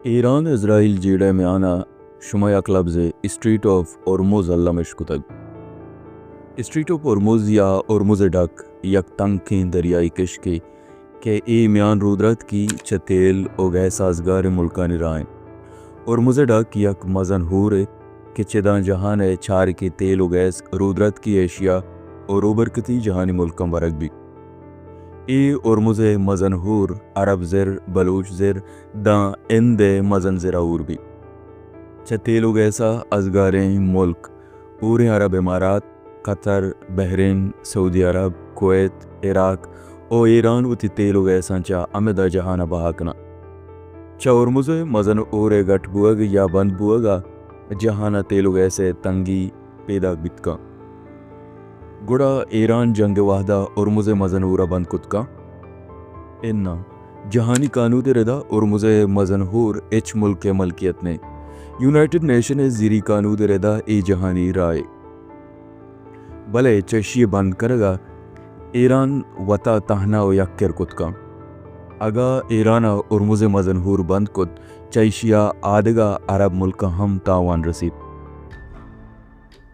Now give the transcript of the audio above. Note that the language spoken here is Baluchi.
ایران اسرائیل جیڑہ ءِ میان ءَ شما یک لبزے اسٹریٹ آف ہرمز الم اش کتگ۔ اسٹریٹ آف ہرمز یا ہرمز ءِ ڈک یک تنکیں دریائی کشکے کہ اے میان رودرتکی چہ تیل و گیس ءَ ازگاریں ملکانی راہ انت۔ ہرمز ءِ ڈک یک مزن ہورے کہ چداں جہان ءِ چارکیں تیل و گیس رودرتکی ایشیا و روبرکتی جہانی ملکاں برگ بیت۔ اے ہرمز ءِ مزن ہور عرب زر، بلوچ زر داں ہند ءِ مزن زر ءَ ہور بیت۔ چہ تیل و گیس ءَ ازگاریں ملک ہوریں عرب امارات، قطر، بحرین، سعودی عرب، کویت، عراق و ایران وتی تیل و گیساں چہ ہمدا جہان ءَ بہا کناں۔ چہ ہرمز ءِ مزن ہور ءِ گٹ بوگ یا بند بوگ ءَ جہان ءَ تیل و گیس ءِ تنگی پیداک بیت کن۔ گڑا ایران جنگ ءِ وہدا ہرمز ءِ مزن ہور ءَ بند کت کن؟ اناں، جہانی کانود ءِ ردا ہرمز ءِ مزن ہور ہچ ملک ءِ ملکیت نہ انت۔ یونائیٹڈ نیشن ءِ زیری کانود ءِ ردا اے جہانی راہے۔ بلے چہ اشی ءِ بند کنگ ءَ ایران وتا تہنا و یک کر کت کن۔ اگاں ایران ءَ ہرمز ءِ مزن ہور بند کت، چہ ایشی ءَ آدگہ عرب ملکاں ہم تاوان رسیت۔